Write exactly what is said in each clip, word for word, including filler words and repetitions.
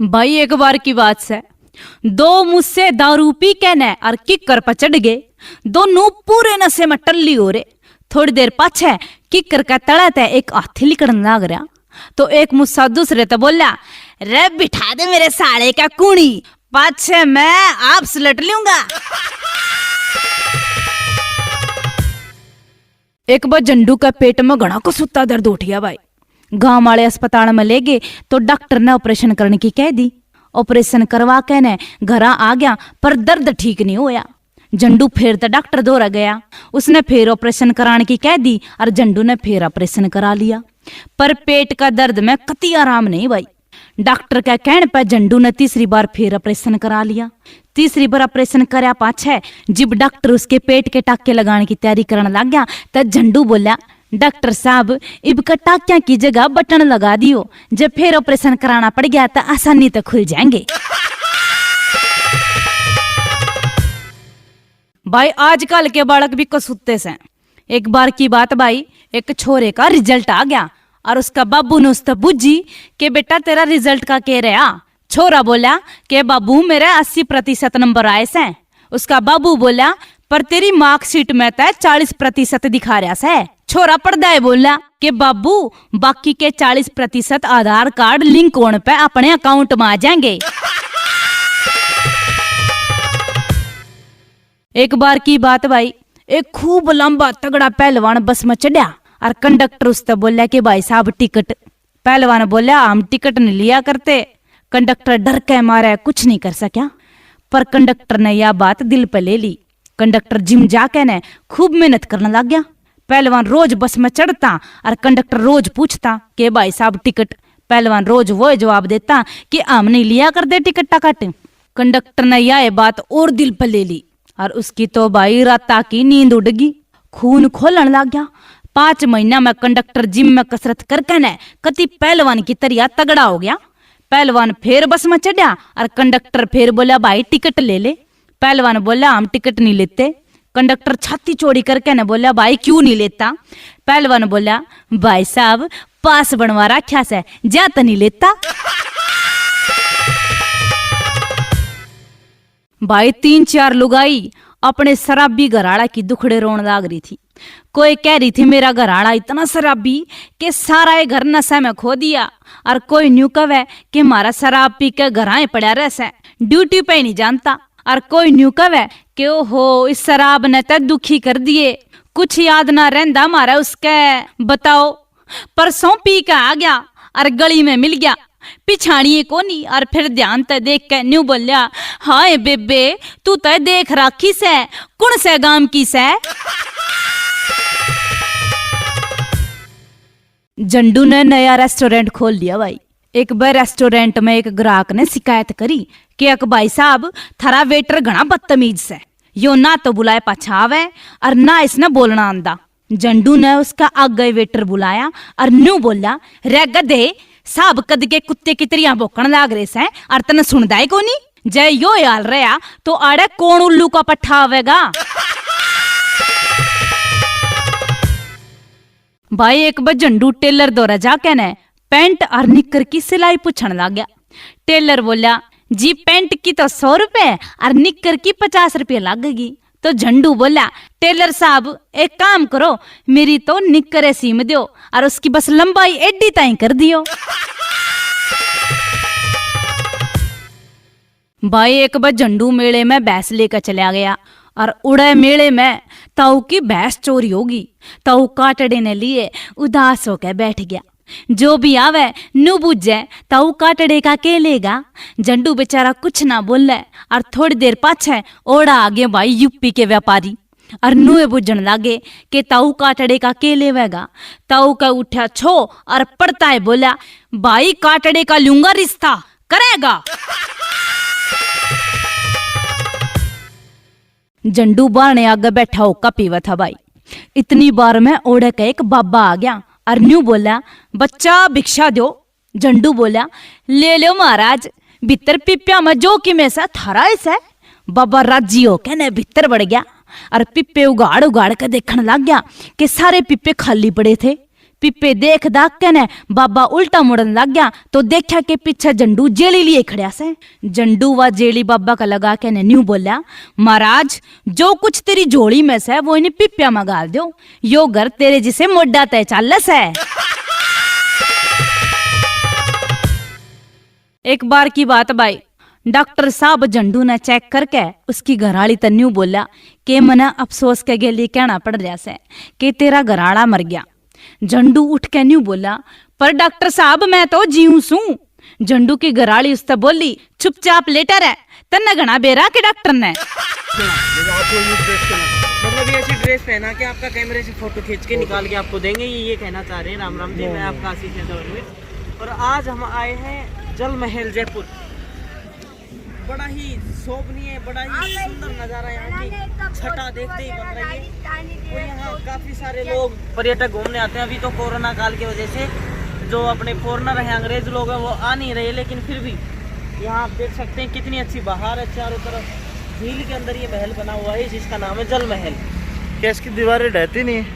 भाई, एक बार की बात सै, दो मुस्से दारू पी के नै और किक्कर पर चढ़ गए। दोनों पूरे नशे में टल्ली हो रहे। थोड़ी देर पाछे किक्कर के तले तै एक हाथी लिकड़न लाग रहा। तो एक मुस्सा दूसरे तै बोल्या, "रे, बिठा दे मेरे साले का कूणी, पाछे मैं आप सलट लूंगा।" एक बार झंडू के पेट में घणा कसूता दर्द उठ गया भाई। गांव वाले अस्पताल में ले गए तो डॉक्टर ने ऑपरेशन करने की कह दी। ऑपरेशन करवा के ने घरा आ गया, पर दर्द ठीक नहीं होया। झंडू फिर तो डॉक्टर धोरा गया, उसने फिर ऑपरेशन कराने की कह दी और झंडू ने फिर ऑपरेशन करा लिया। पर पेट का दर्द में कती आराम नहीं भाई। डॉक्टर के कहण पे झंडू ने तीसरी बार फिर ऑपरेशन करा लिया। तीसरी बार ऑपरेशन करया पाछे जिब डॉक्टर उसके पेट के टाके लगाने की तैयारी करण लाग गया, तो झंडू बोल्या, "डॉक्टर साहब, इब के टाक्या की जगह बटन लगा दियो, जब फिर ऑपरेशन कराना पड़ गया तो आसानी तो खुल जाएंगे।" भाई, आजकल के बालक भी कसूते सै। एक बार की बात भाई, एक छोरे का रिजल्ट आ गया और उसका बाबू ने उससे बूझी कि, "बेटा, तेरा रिजल्ट का के रहा?" छोरा बोला कि, "बाबू, मेरे अस्सी प्रतिशत नंबर आए सै।" उसका बाबू बोला, "पर तेरी मार्कशीट में तै चालीस प्रतिशत दिखा रहा सै।" छोरा पढ़दा है बोला कि, "बाबू, बाकी के चालीस प्रतिशत आधार कार्ड लिंक होने पे अपने अकाउंट में आ जाएंगे।" एक बार की बात भाई, एक खूब लंबा तगड़ा पहलवान बस में चढ़या और कंडक्टर उससे बोला कि, "भाई साहब, टिकट।" पहलवान बोला, "हम टिकट नहीं लिया करते।" कंडक्टर डर के मारे कुछ नहीं कर सका, पर कंडक्टर ने यह बात दिल पे ले ली। कंडक्टर जिम जाके ने खूब मेहनत करने लग गया। पहलवान रोज बस में चढ़ता और कंडक्टर रोज पूछता कि, "भाई साहब, टिकट?" पहलवान रोज वो जवाब देता कि, "हम नहीं लिया करते टिकट टाकट।" कंडक्टर ने यह बात और दिल पे ले ली और उसकी तो भाई राता की नींद उड़ गई। खून खोलन लग गया। पांच महीना में कंडक्टर जिम में कसरत करके ने कति पहलवान की तरिया तगड़ा हो गया। पहलवान फिर बस में चढ़या और कंडक्टर फिर बोला, "भाई, टिकट ले ले।" पहलवान बोला, "हम टिकट नहीं लेते।" कंडक्टर छाती चौड़ी करके ने बोला, "भाई, क्यों नहीं लेता?" पहलवान बोला, "भाई साहब, पास बनवा रखा सै, जा तो नहीं लेता।" भाई, तीन चार लुगाई अपने शराबी घराला की दुखड़े रोन लाग रही थी। कोई कह रही थी, "मेरा घराला इतना शराबी के सारा ये घर नशे में खो दिया।" और कोई न्यू कहवे कि, "म्हारा शराब पी के घरां ही पड़ा रह सै, ड्यूटी पे ही नहीं जानता।" और कोई न्यू कहवे कि, "ओहो, इस शराब ने तो दुखी कर दिए, कुछ याद ना रहंदा म्हारा उसके।" बताओ, परसों पी के आ गया और गली में मिल गया, पिछाणिए कोनी। और फिर ध्यान ते देख के न्यू बोल्या, "हाय बेबे, तू ते देख राखी सै, कुण सै गाम की सै?" झंडू ने नया रेस्टोरेंट खोल लिया भाई। एक बार रेस्टोरेंट में एक ग्राहक ने शिकायत करी कि, "अक भाई साहब, थारा वेटर घणा बदतमीज सै, यो ना तो बुलाए पाछा आवे और ना इसने बोलना आंदा।" झंडू ने उसका आगे वेटर बुलाया और न्यू बोला, "रे गधे, साहब कद के कुत्ते की तरियां भौंकण लाग रहे सै और तन्ने सुनदा ही कोनी? जै यो हाल रहा तो आड़े कौन उल्लू का पट्ठा आवेगा?" भाई, एक बार झंडू टेलर धोरै जाके ने पैंट और निक्कर की सिलाई पूछण लाग गया। टेलर बोल्या, "जी, पैंट की तो सौ रुपए और निक्कर की पचास रुपए लागेगी।" तो झंडू बोल्या, "टेलर साहब, एक काम करो, मेरी तो निक्कर ए सीम दो और उसकी बस लंबाई एडी ताई कर दियो।" भाई, एक बार झंडू मेले में भैंस लेकर चला गया और उड़े मेले में ताऊ की भैंस चोरी होगी। ताऊ काटड़े ने लिए उदास होकर बैठ गया। जो भी आवे, न्यू बूझे, "ताऊ काटड़े का के लेगा?" झंडू बेचारा कुछ ना बोले और थोड़ी देर पाछे ओड़ा आ गए भाई यूपी के व्यापारी। और न्यूए बूझण लागे कि ताऊ काटड़े का के लेवेगा। ताऊ का उठा छो और पड़ता है बोला, "भाई, काटड़े का लूंगा रिश्ता, करेगा?" झंडू बारणे आगे बैठा होका पीवे था भाई। इतनी बार में ओड़े का एक बाबा आ गया और न्यू बोला, "बच्चा, भिक्षा दो।" झंडू बोला, "ले लो महाराज, भीतर पिप्या में जो किमे सै थारा ही सै।" बाबा राजी होके ने भीतर बढ़ गया और पिप्पे उगाड़ उगाड़ के देखण लाग गया कि सारे पिप्पे खाली पड़े थे। पिप्पे देख दाख के ने बाबा उल्टा मुड़न लाग गया, तो देखा के पीछे झंडू जेली लिए खड़ा से। झंडू वा जेली बाबा का लगा के ने न्यू बोला, "महाराज, जो कुछ तेरी झोली में से, वो इन्हीं पिप्पिया में गाल दो। यो घर तेरे जिसे मोड्डा तय चाल से।" एक बार की बात भाई, डॉक्टर साहब झंडू ने चेक करके उसकी घराली तै न्यू बोला के मने अफसोस के गेली कहना पड़ रहा से के तेरा घराला मर गया। झंडू उठ के न्यू बोला, "पर डॉक्टर साहब, मैं तो जीऊं सूं।" झंडू की घराली उससे बोली, "चुपचाप लेटा रह, तन्ने घना बेरा के डॉक्टर ने।" देखो, आपको ये ड्रेस पहना, मतलब, ये ऐसी ड्रेस पहना के आपका कैमरे से फोटो खींच के निकाल के आपको देंगे, ये, ये कहना चाह रहे हैं। राम राम जी, मैं आपका आशीष यादव। और आज हम आए हैं जल महल जयपुर। बड़ा ही शोभनीय, बड़ा ही सुंदर नज़ारा यहाँ की छटा देखते ही बन रही है। और यहाँ काफ़ी सारे लोग पर्यटक घूमने आते हैं। अभी तो कोरोना काल की वजह से जो अपने फॉरेनर हैं, अंग्रेज लोग हैं, वो आ नहीं रहे, लेकिन फिर भी यहाँ आप देख सकते हैं कितनी अच्छी बहार है चारों तरफ। झील के अंदर ये महल बना हुआ है जिसका नाम है जल महल। क्या इसकी दीवारें ढहती नहीं?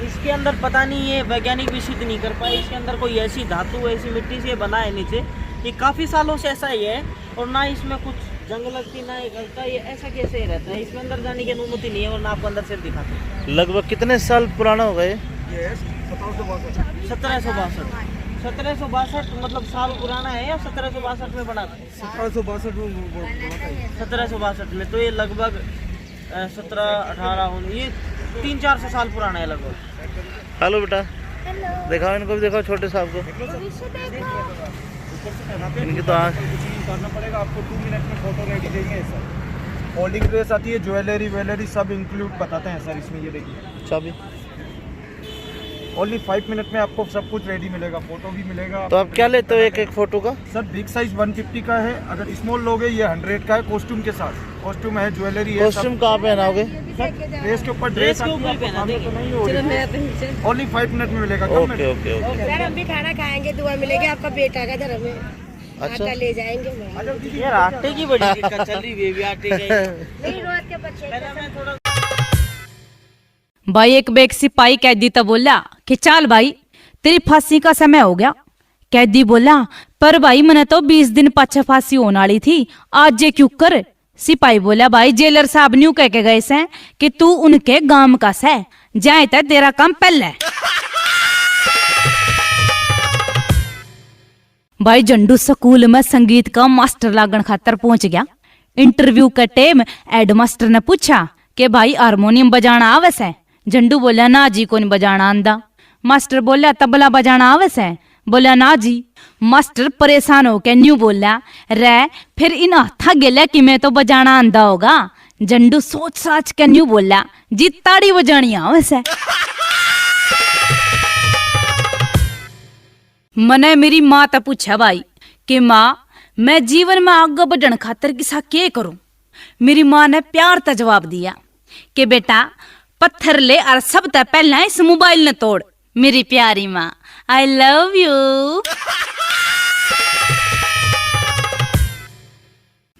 इसके अंदर पता नहीं, ये वैज्ञानिक भी सिद्ध नहीं कर पाए। इसके अंदर कोई ऐसी धातु, ऐसी मिट्टी से बना है नीचे, ये काफ़ी सालों से ऐसा ही है। और ना इसमें कुछ जंग लगती, ना ये गलता, ये ऐसा कैसे ही रहता है। इसमें अंदर जाने की अनुमति नहीं है और ना आपको अंदर से दिखाते। लगभग कितने साल पुराना होगा ये? ये है सत्रह सौ बासठ। सत्रह सौ बासठ। सत्रह सौ बासठ, मतलब, साल पुराना है या सत्रह सौ बासठ में बना था? सत्रह सौ बासठ में वो, वो बना था ये। सत्रह सौ बासठ में, तो ये लगभग, अ, सत्रह, अठारह, उन्नीस, ये तीन चार सौ साल पुराना है लगभग। हेलो बेटा, हेलो। दिखाओ इनको भी, दिखाओ छोटे साहब को। भविष्य देखो। इनकी तो आँख कुछ नहीं करना पड़ेगा आपको, टू मिनट में फोटो रेडी देंगे सर। होल्डिंग ड्रेस आती है, ज्वेलरी वेलरी सब इंक्लूड बताते हैं सर इसमें, ये देखिए। चाबी। ओनली फाइव मिनट में आपको सब कुछ रेडी मिलेगा, फोटो भी मिलेगा। तो आप क्या लेते हो एक एक फोटो का? Sir, big size one fifty का है, अगर स्मॉल लोगे ये हंड्रेड का है, कॉस्ट्यूम के साथ। कॉस्ट्यूम है, ज्वेलरी है, सब। कॉस्ट्यूम कहाँ पहनाओगे? सर, ड्रेस के ऊपर, ड्रेस के ऊपर ही पहना देंगे। चलो, मैं तो नीचे। ओनली फाइव मिनट में मिलेगा, कम में। Okay, okay, okay. सर, हम भी खाना खाएंगे, दुआ मिलेगी, आपका बेटा का धर्म है। अच्छा। आटा ले जाएंगे हम। यार, आटे की बड़ी दिक्कत चल रही है, बेबी, आटे की। नहीं, रोज के बच्चे पहले मैं थोड़ा भाई, एक बेक सिपाही कैदी तै बोल्या कि, "चाल भाई, तेरी फांसी का समय हो गया।" कैदी बोल्या, "पर भाई, मने तो बीस दिन पाछे फांसी होण आळी थी, आज ये क्यों कर?" सिपाही बोल्या, "भाई, जेलर साहब न्यू कह के गए सै कि तू उनके गाम का सै, जाए तै तेरा काम पहले।" भाई, झंडू स्कूल में संगीत का मास्टर लागण खातर पहुंच गया। इंटरव्यू के टेम हेडमास्टर ने पूछा कि, "भाई, हारमोनियम बजाना आवे सै?" झंडू बोल्या, "ना जी, कोनी बजाना आंदा।" मास्टर बोल्या, "तबला बजाना आवे सै?" बोल्या, "ना जी।" मास्टर परेशान होके न्यू बोल्या, "रे, फिर इन हाथा गेल्या किमे तो बजाना आंदा होगा।" झंडू सोच साच के न्यू बोल्या, "जी, ताड़ी बजानी आवे सै।" मने मेरी माँ तै पूछा भाई कि माँ, मैं जीवन में आगे बढ़ण खातर किसा के करूं? मेरी माँ ने प्यार तै जवाब दिया कि बेटा, पत्थर ले और सब तै पहला इस मोबाइल ने तोड़। मेरी प्यारी माँ, I love you।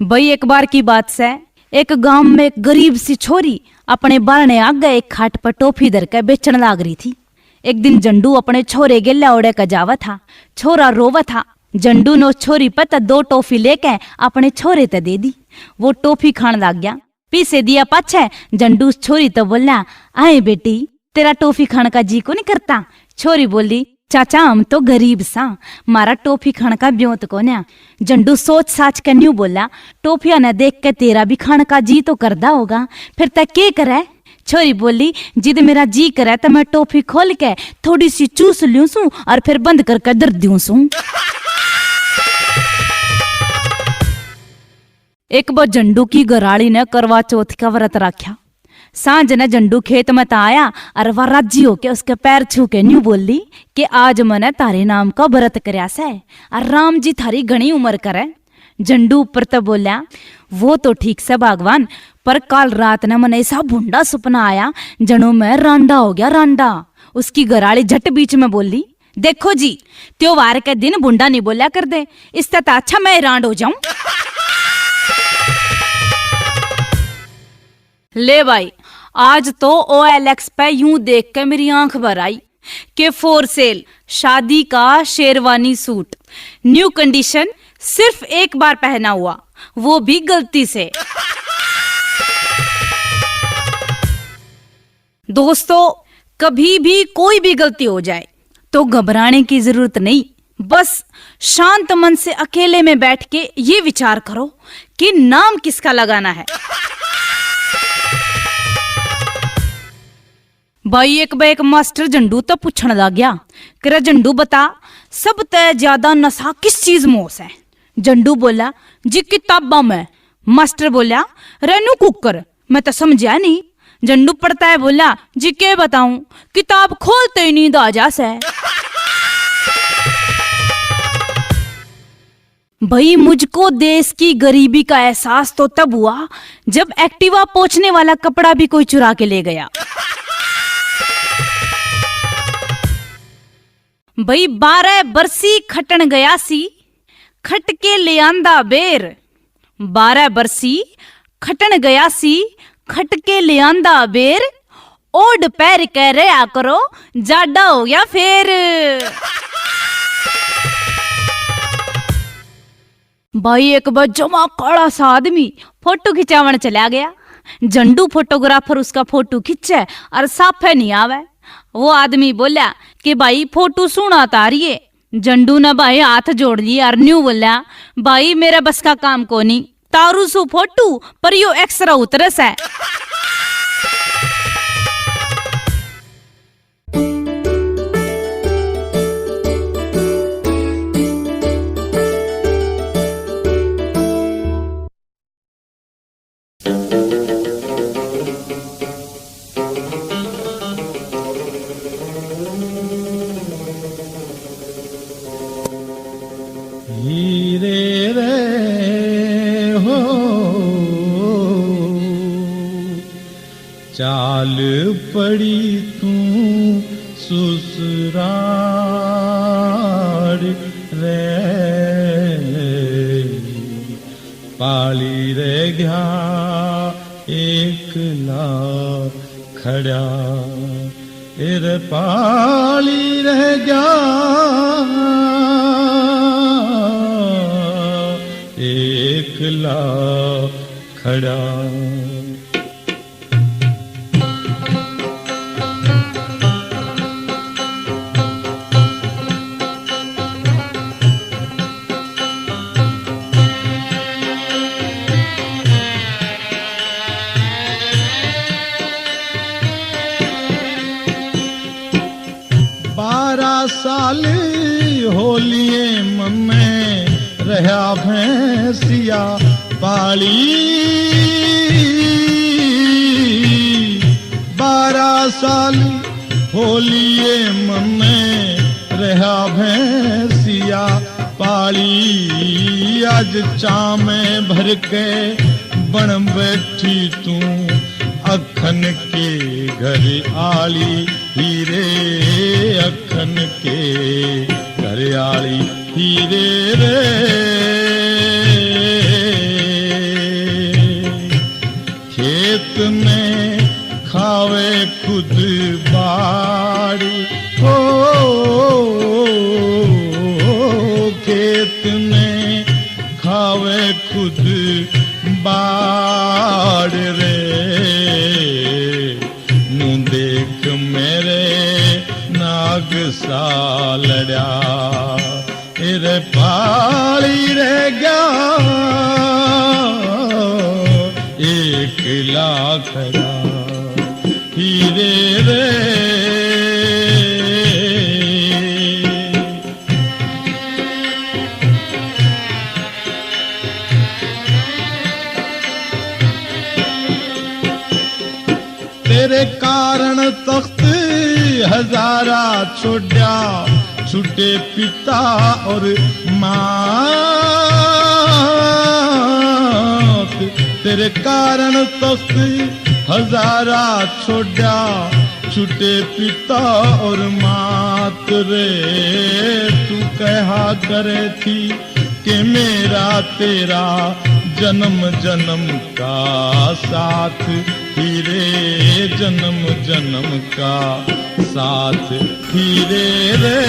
भाई, एक बार की बात सै, एक गांव में एक गरीब सी छोरी अपने बारणे आगे एक खाट पर टॉफी धर के बेचण लाग रही थी। एक दिन झंडू अपने छोरे गेल्या ओड़े के जावे था। छोरा रोवे था। झंडू ने उस छोरी पे तै दो टॉफी लेके अपने छोरे तै दे दी। वो टॉफी खाण लाग गया। पीसे दिया पाछे झंडू उस छोरी तै बोल्या, "आए बेटी, तेरा टॉफी खाण का जी कोनी करता?" छोरी बोली, "चाचा, हम तो गरीब सां, म्हारा टॉफी खाण का ब्योंत कोन्या।" झंडू सोच साच के न्यू बोल्या, "टॉफियां ने देख के तेरा भी खाण का जी तो करदा होगा, फिर तै के करे?" छोरी बोली, "जिद मेरा जी करे तो मैं टॉफी खोल के थोड़ी सी चूस ल्यूं सूं और फिर बंद करके धर द्यूं सूं।" एक बार झंडू की घराली ने करवा चौथ का व्रत रखा। सांझ ने झंडू खेत में ता आया और वा राजी होके उसके पैर छू के न्यू बोली कि, "आज मने थारे नाम का व्रत करया सै और राम जी थारी घणी उम्र करे।" झंडू ऊपर तै बोल्या, "वो तो ठीक सै भगवान, पर काल रात नै मन्नै ऐसा भूंडा सुपना आया, जणो मैं रांडा हो गया, रांडा।" उसकी घराली झट बीच में बोली, "देखो जी, त्योहार के दिन भूंडा नहीं बोल्या कर दे, इससे तो अच्छा मैं रांड हो जाऊं।" ले भाई, आज तो OLX पे यूं देख के मेरी आंख भर आई। कि for sale शादी का शेरवानी सूट, न्यू कंडीशन, सिर्फ एक बार पहना हुआ, वो भी गलती से। दोस्तों, कभी भी कोई भी गलती हो जाए तो घबराने की जरूरत नहीं, बस शांत मन से अकेले में बैठ के ये विचार करो कि नाम किसका लगाना है। भाई, एक बै एक मास्टर झंडू तो पूछण लाग्या, "करे झंडू, बता, सब तै ज्यादा नशा किस चीज में हो सै?" झंडू बोला, "जी, किताबां में।" मास्टर बोला, "रेनू कुकर, मैं तो समझा नहीं।" झंडू पढ़ता है बोला, "जी, के बताऊं, किताब खोलते ही नींद आ जा सै।" भाई, मुझको देश की गरीबी का एहसास तो तब हुआ जब एक्टिवा पोंछने वाला कपड़ा भी कोई चुरा के ले गया। भाई, बारह बरसी खटण गया सी, खट के ले आंदा बेर। बारह बरसी खटण गया सी, खट के ले आंदा बेर। ओढ़ पहर के रहा करो, जाडा हो गया फेर। भाई, एक बार जमा काला सा आदमी फोटो खिंचावण चला गया। झंडू फोटोग्राफर उसका फोटो खींचे और साफे नहीं आवे। वो आदमी बोला कि भाई, फोटो सुना तारिए। झंडू ने भाई हाथ जोड़ लिए और न्यू बोला, "भाई, मेरे बस का काम कोनी, तारू सु फोटू, पर यो एक्सरा उतरे सै।" हीरे रे हो, चाल पड़ी तू ससुराल रे। पाली रह गया एकला खड़ा, ए रे पाली रह गया एकला खड़ा। बारह साल होलिए मम्मे रहा भैंसिया पाली। बारह साल होलिए मम्मे रहा भैंसिया पाली। आज चामे भर के बन बैठी तू अखन के घर आली, हीरे अखन के घर आली, हीरे रे। खेत में खावे खुद बाड़ी, हो, खेत में खावे खुद बाड़ रे। नू देख मेरे नाग सा लड़ा, तेरे पाली रह गया एकला खड़ा, हीरे रे। तेरे कारण तख्त हजारा छोड़ा, छूटे पिता और मात। तेरे कारण तख्त हजारा छोड़ा, छूटे पिता और मात रे। तू कहा करे थी कि मेरा तेरा जन्म जन्म का साथ ही रे, जन्म जन्म का साथ ही रे रे।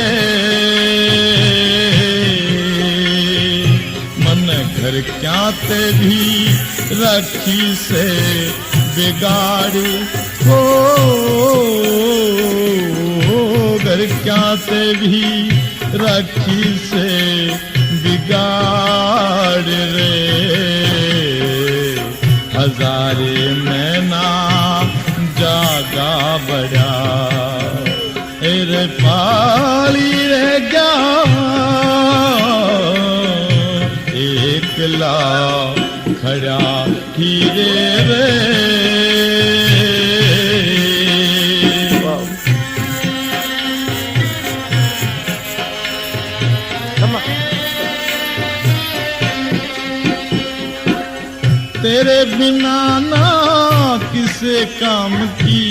मन घर क्या ते भी रखी से बिगाड़ हो, घर क्या ते भी रखी से बिगाड़ रे। हजारे महीना जागा बड़ा, ए रे पाली रह गया, एकला खड़ा ही रे रे। तेरे बिना ना किसे काम की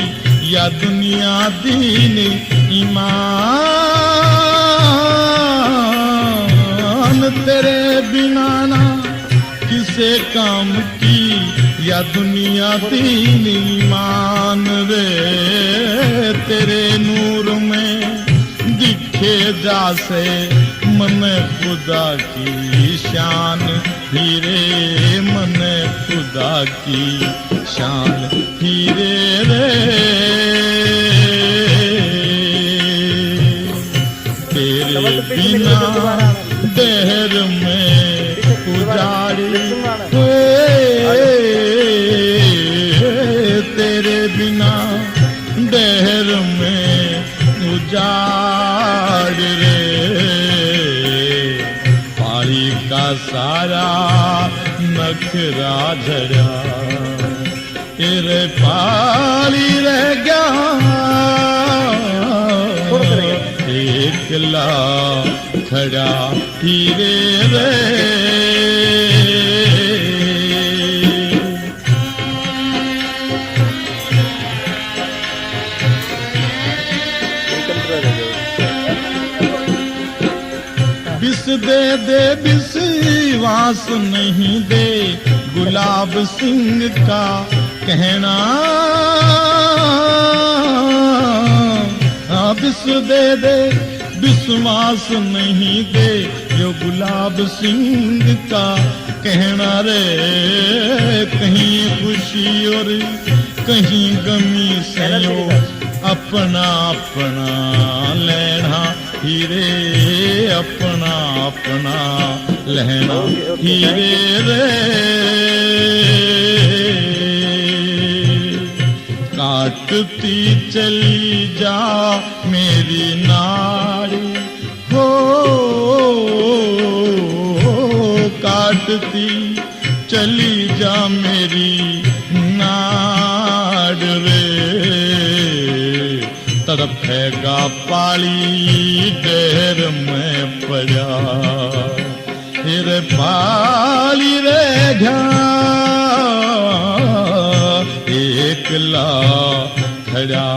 या दुनिया, दीन ईमान। तेरे बिना ना किसे काम की या दुनिया, दीन ईमान रे। तेरे नूर में दिखे जा से मन खुदा की शान ही रे, मन खुदा की शान ही रे रे। तेरे बिना डहर में उजाड़ हुए, तेरे बिना डहर में उजाड़ रे। पाली का सारा नखरा झड़ा, तेरे पाली रह गया, एकला खड़ा ही रे रे। विष दे दे, विश्वास नहीं दे, गुलाब सिंह का कहना। हाँ, विष दे दे, विश्वास नहीं दे, यो गुलाब सिंह का कहना रे। कहीं खुशी और कहीं गमी से यो अपना अपना लेना ही रे, अपना अपना लेना ही रे रे। काटती चली जा मेरी नाड़ी हो, काटती चली जा मेरी नाड़ रे। तड़फेगा पाली डहर में पड़ा, फिर पाली रह गया, एकला खड़ा